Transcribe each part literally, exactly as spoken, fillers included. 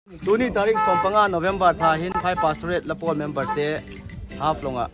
Tuni tarik sawm panga November tha hin Phai Pastorate Lapawl memberte Haflong ah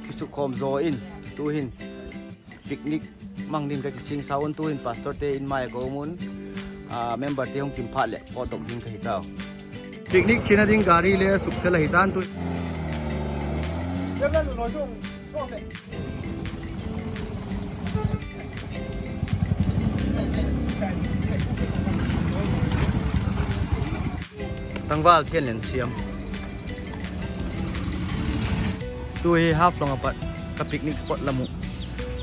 kisukkhawm zaw in, tu'hin picnic mang ding ka kisingsa un, tu'hin pastorte in mai ah ka um un, memberte hung kim phat leh pawtdok ding ka hi tau. Picnic chiana ding gari le sukfel ahi ta'n tu. Tangval thian len siam. Tu hi Haflong ah pat ka picnic spot lam uh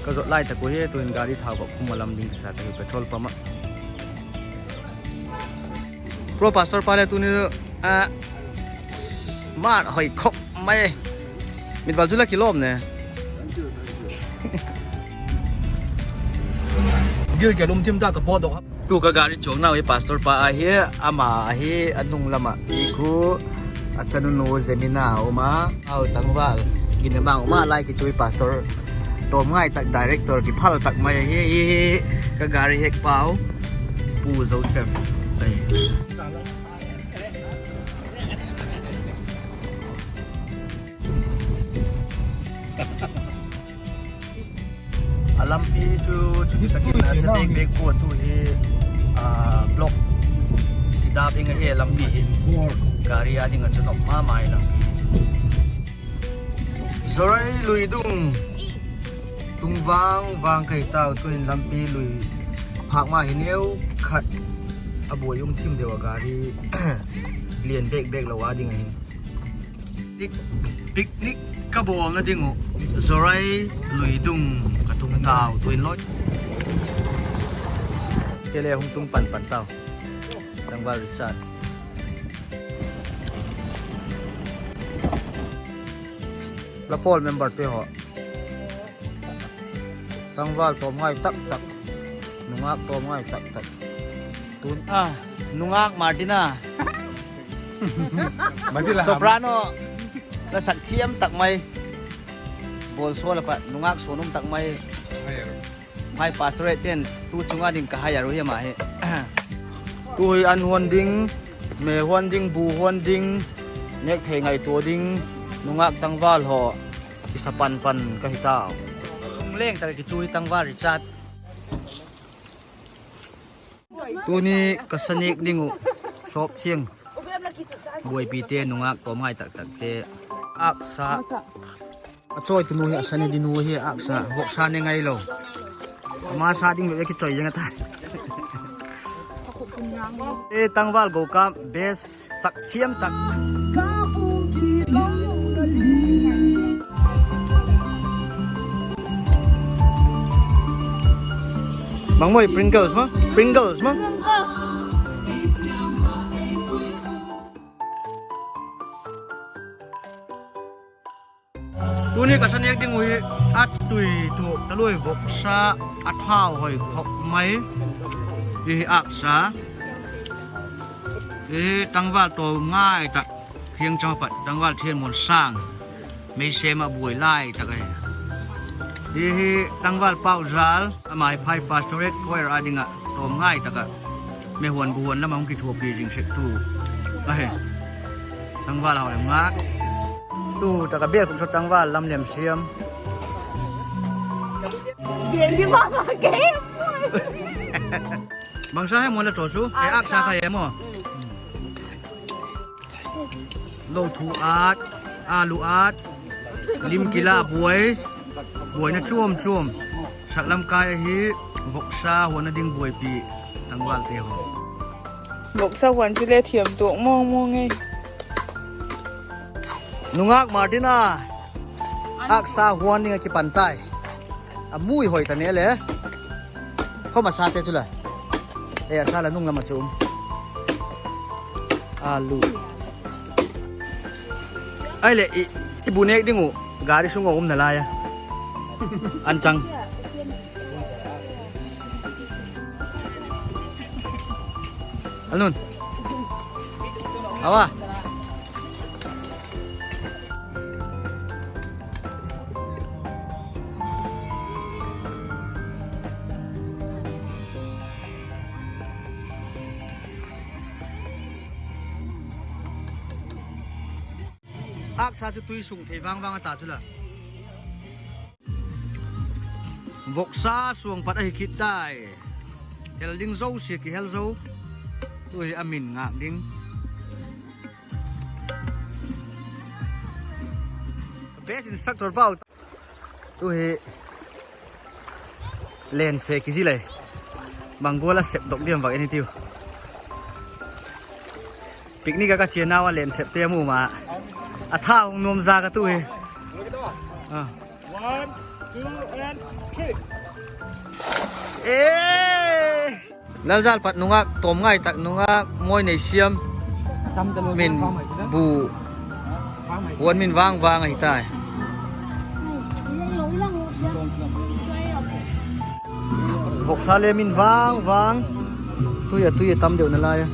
ka zot lai tak uh hi, tu'hin gari thau ka khum a lam ding kisa ka hi petrol pump ah. Pro pastor pa le tuni, a, mar hoi khop mai. Mitval chu la kilawm ne. Gil ke lum thim ta ka pawtdok. Tu ka gari chuaknau hi pastor pa ahi, ama ahi, a nung lam ah i khu, a chanunu Zemina um a, au tangval, ginamang um a, lai kichu hi pastor tawm ngai tak, director kiphal tak mai ahi, hi hi, ka gari hek pau, Pu Joseph. A lampi chu, chu ti takin a se bek bek pua tu hi, a, block kidap ing ahi lampi hi. Gari a ding a chu nop ma mai lampi. Zorai lui dung tung vang vang ka hi tau, tu'hin lampi lui phâk ma hi neu khat a buai um thim deu a gari lian bek bek lo a ding ahin. Picnic ka bawlna ding uh Zorai lui dung ka tung tau tu'hin loi. Kele hung tung pan pan tau. Tangval Richard. La pawl memberte haw. Tangval tawm ngai tak tak. Nungâk tawm ngai tak tak. Tun a, nungâk Martina. Soprano. La sak thiam tak mai. Bawl sual a pat nungâk suan um tak mai. Phai Pastorate ten tu chung a ding ka hire uh hi ama hi. Tu hi an huan ding, me huan ding, bu huan ding, nêk thei ngaitua ding, nungâk tangval haw kisa pan pan ka hi tau. Leng tak a kichu hi tangval Richard. Tuni ka sa nêk ding uh sawp thiang. Buaipite nungâk tawm ngai tak takte. Âksa. A chawitunu hi, a sa ne ding nu hi, âksa, voksa ne ngailo. Ama sa ding ve kichoi zing a ta. E tangval go ka best sak thiam tak. Mangmoi Pringles ma, Pringles ma. Tuni ka sa nêk ding uh hi, a tui tuak talua voksa, a thau hoi khop mai. Hi hi âksa. Hi tangval tawm ngai tak. Thiangcham a pat tangval thianmun sâng. Meisêm ah buai lai tak ahi. Hi hi tangval Pauzal, ama hi Phai Pastorate Choir a ding ah tawm ngai tak ah mehuan buhuan lam ah hung kithuapi zing sek tu ahi. Tangval hau lem ngâk. Tu tak a bêl khum sa tangval lam lem siam. Bangsa he mun la chaw chu, e âksa kha e maw. Lo thu ât, alu ât, lim kila buai, buaina chuam chuam. Saklam kai ahi, voksa huanna ding buaipi, tangvalte haw. Voksa huan chu le thiam tuak mawng mawng e. Nungâk Martina, âksa huan ding ah kipan tai. A mui hoi ta ne le. Khawm a sate chu la. E, a sa la nung lam ah chu um. Alu. Ahileh i, i bu nêk ding uh gari sung ah um nalai a. An chang. Anun. Awa. Âksa chu tui sung thei vang vang a ta chu la. Voksa suang pat ahi kit tai. Hel ding zosia kihel zo. Tu hi a min ngâk ding. Best instructor pau. Tu hi lense kizi lei. Bang gual a sepdok diam vak en hitiu. Picnic ah ka chianau a lensepte a mu ma. A tha hung nuam zak a tu hi. Lalzâl pat nungâk tawm ngai tak nungâk mawi nei siam. Min bu huan min vang vang ahi tai. Voksa le min vang vang. Tui a tui a tam deu nalai a.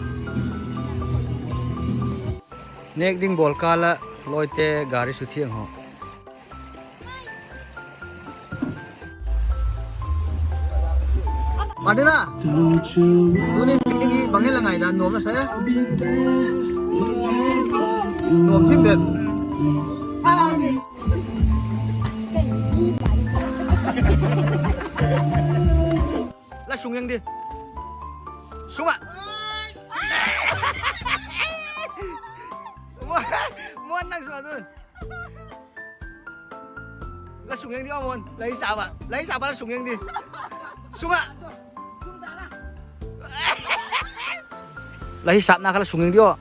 Nêk ding bawl kâl ah lawite gari su thiang haw. Martina, tuni picnic hi bang hi la ngaidan, nuam la sa e? Nuam thim bep. La sung eng di. Sung ah. Muan nang sung a tun. La sung eng di aw Muan. La hisap a, la hisap a la sung eng di. Sung ah. La hisapna kha la sung eng di aw.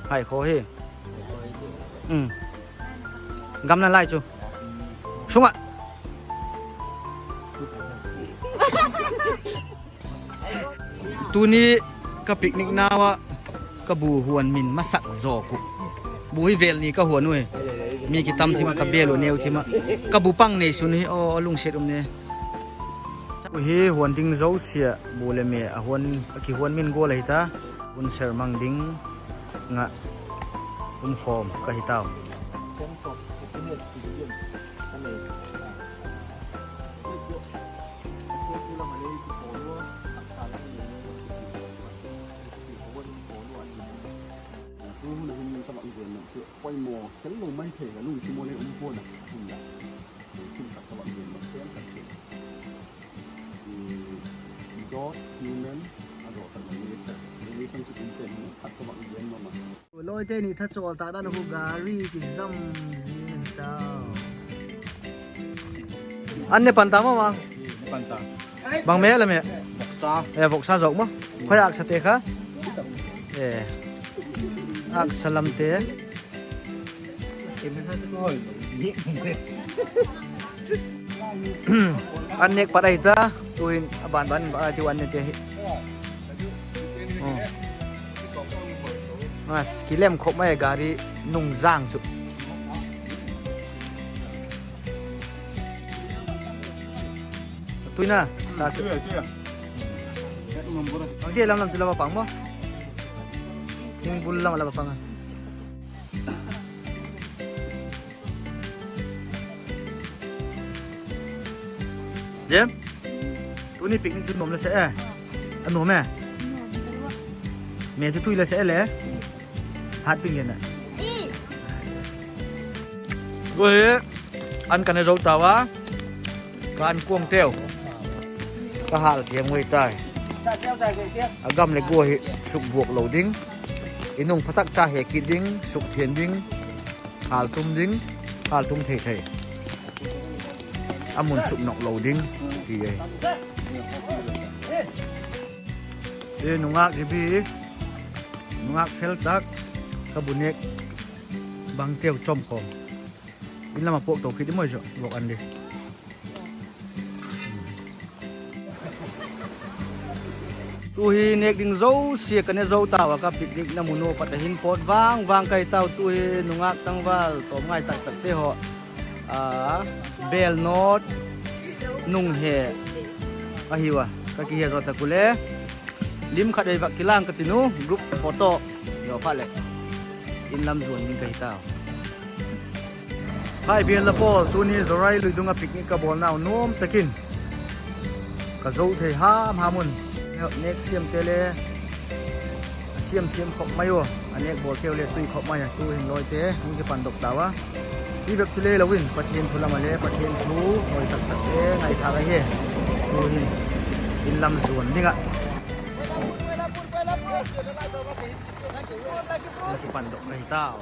Hai khaw hi. Gamla lai chu. Sung ah. Tuni ka picnic nau ah ka bu huan min masak zawk uh. Bu hi vêl ni ka huan ui. Mi kitam thim ah ka bêl uh neu thim ah. Ka bu pang nei sun hi aw, lungsiat um ne. Hi huan ding zosia bu le me a huan, a kihuan min gual ahi ta. Hun ser mang ding ngah umkhawm ka hi tau. Tu hun a hin ka vak gen chu poimaw khel lo mai thei ka lungthim a le um pua'n a, a hun la lungthim tak ka vak gen ma pen tak chu, God, human, a dawh tak nature, relationship in pen hi khat ka vak gen ma ma. Lawite ni thachawl tak dan khu gari kizam zing ta. An ne pan ta ma ma. Bang me la me? E, voksa zawk maw. Khoi âksa te kha. E, âksa lamte. An nêk pat ahi ta, tu'hin a ban ban in va ai tiu an nete hi. Kilem khop mai gari nung zang chu. Tuina, sa chu. Bangti lam lam chu la va pang maw? Thingbul lam la va pang a. Jem, tuni picnic chu nuam la sa e. A nuam e. Me chu tui la sa e le. Hat ping gen a. Go hi, an ka ne zo tau a. Ka an kuang teu. Ka hâl thiam ngei tai. A gam leh gua hi sukbuak lo ding. I nung pha tak cha he kit ding, sukthiang ding, hâltum ding, hâltum thei thei. A mun suknok lo ding ti ahi. E, nungâk zibi, nungâk fel tak, ka bu nêk bang teu chawm khawm. In lam a puak to kit i maw, zo vok an di. Tu'hin nêk ding zosia ka ne zo tau a, ka picnic na mun ua pat a hin pawt vang vang ka hi tau. Tu'hin nungâk tangval tawm ngai tak takte haw, a, bêl nawt nung he ahiu a, ka kihe zaw tak ule. Lim khat ei vak kilâng ka tin u, group photo. Zaw phat leh in lam zuan ding ka hi tau. Hai bial la pawl, tuni Zorai lui dung ah picnic ka bawlnau nuam tak in ka zo thei ham ham un. Nêk siamte le a siam thiam khop mai ua, a nêk bawlteu le tui khop mai a, tu'hin lawite hung kipandok tau a. Hi bep chu le lo in Pathian thu lam ah le Pathian thu hoi tak tak le ngaithâk ahi. Tu'hin in lam zuan ding ah la kipandok ahi tau.